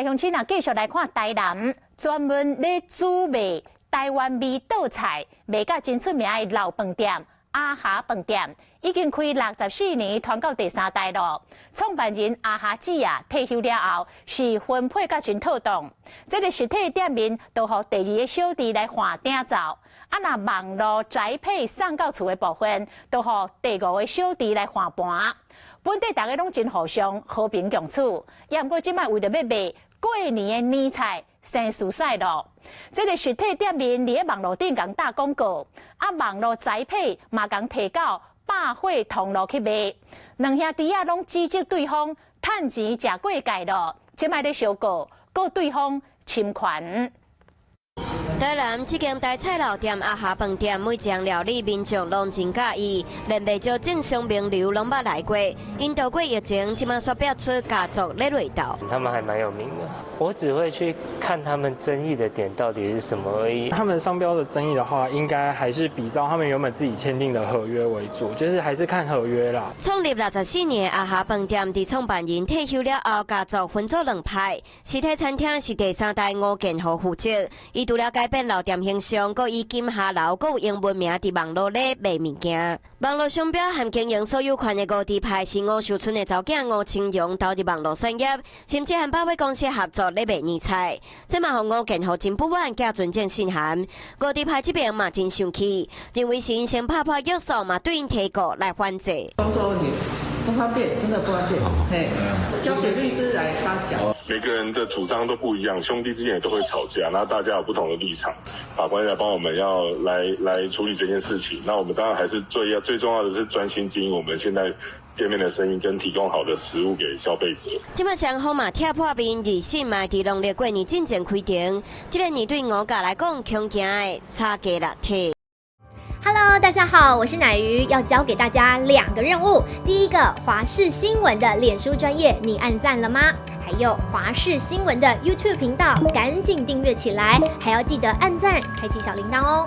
來鄉親啊，繼續來看台南專門咧煮賣台灣味道菜，賣甲真出名的老飯店阿霞飯店，已經開64年，傳到第三代咯。創辦人阿霞姊啊退休了後，是分配甲真妥當。這个實體店面都予第二个小弟來換鼎灶，啊若網路宅配送到厝的部分，都予第五个小弟來換盤。本底逐家攏真互相和平共處，也毋過這擺為著欲賣過年的年菜，生事屎咯。這个實體店面佇咧網路頂共打廣告，啊網路宅配嘛共提到百貨通路去賣，兩兄弟仔攏指責對方趁錢食過界咯，這擺咧相告，告對方侵權。台南這間台菜老店阿霞飯店，每一項料理民眾攏真佮意，連袂少政商名流攏捌來過。𪜶渡過疫情，這馬煞變出家族咧內鬥。他們還蠻有名的，我只會去看他們爭議的點到底是什麼而已。他們商標的爭議的話，應該還是比照他們原本自己簽訂的合約為主，就是還是看合約啦。創立64年阿霞飯店，佇創辦人退休了後，家族分做兩派。實體餐廳是第三代吳建和負責，伊除了改變老店形象，閣以金霞樓閣有英文名佇網路咧賣物件。網路商標和經營所有權的吳智派是吳秀春的查某囝吳清榮投入網路產業，甚至和百貨公司合作咧賣年菜。這嘛予吳建和真不滿，寄存證信函。吳智派這邊嘛真生氣，認為是𪜶先拍破約束，嘛對𪜶提告來反制。工作問題不方便，真的不方便。嘿，交給律師來發講。每個人的主張都不一樣，兄弟之間也都會吵架，那大家有不同的立場，法官來幫我們要來處理這件事情。那我們當然還是最重要的是專心經營我們現在店面的生意，跟提供好的食物給消費者。這擺雙方嘛拆破面，二審嘛佇農曆過年進前開庭，這个年對吳家來講，恐驚會差價六體。 Hello，大家好，我是奶魚，要交給大家兩個任務。第一個，華視新聞的臉書專頁，你按讚了嗎？還有華視新聞的 YouTube 頻道，趕緊訂閱起來，還要記得按讚，開啟小鈴鐺哦。